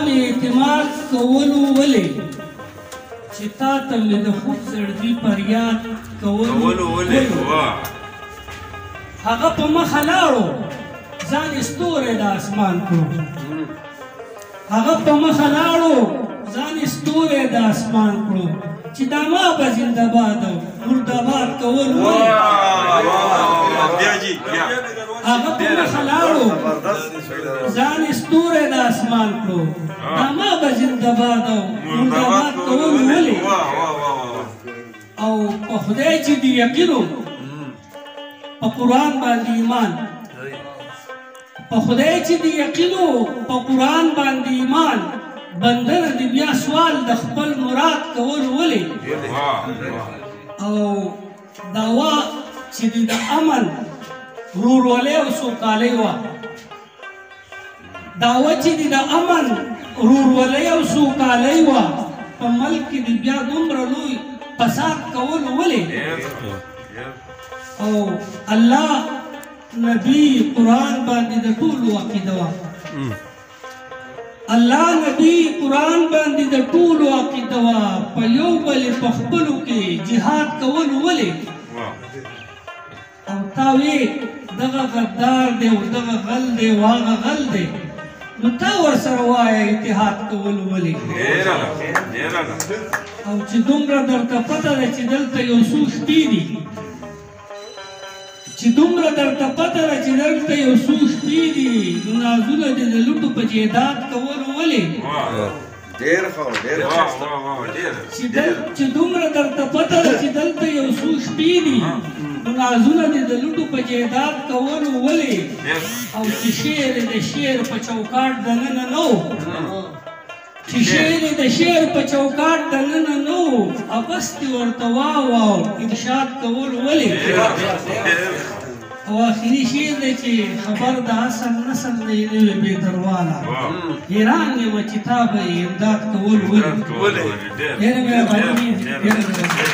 مې اعتماد کولو ولې چې تا ته مې د خوب زړګي فریاد کولو ولې. هغه په مخه لاړو ځان یې ستوری د اسمان کړو. هغه په مخه لاړو ځان یې ستوری د اسمان کړو چې دا ما به زنده باد او مرداباد کول ولې. هغه په مخه لاړو ځان یې ستوری د اسمان کړو دا ما به زنده باد او مرداباد کول ولې. او په خدای چې دې یقین و، په قرآن باندې ایمان، په خدای چې دې یقین و، په قرآن باندې ایمان، بنده نه دې بیا سوال د خپل مراد کول ولې. او دعوا چې دې د امن ورورولۍ او سوکالۍ وه، دعوه چې دې د امن ورورولۍ او سوکالۍ وه، په ملک کې دې بیا دومره لوی فساد کول ولې. او الله نبی قرآن باندې د ټولو عقیده وه، الله نبی قرآن باندې د ټولو عقیده وه، په یو بل په خپلو کې جهاد کول ولې. او تا وی دغه غدار دی او دغه غل دی او هغه غل دی، نو تا ورسره وایه اتحاد کول ولې. او چې دومره درته پته ده چې دلته یو څو شپې دي، چې دومره درته پته ده چې دلته یو څو شپې دي، نو نازونه دې د لوټو په جیداد کول ولې. ډېر ښه، ډېر ښه. چې دومره درته پته ده چې دلته یو څو شپې دي، نو نازونه دې د لوټو په جیداد کول ولې. او چې شعر د شعر په چوکاټ دننه نه و، چې شعر د شعر په چوکاټ دننه نه و، ابس دې ورته واو واو ارشاد کول ولې. او آخري شعر دی چې خبر د اصل نسل نه یې نه وي بې درواله، حیران یم چې تا به یې امداد کول ولې. ډېره مهرباني، ډېره مهرباني.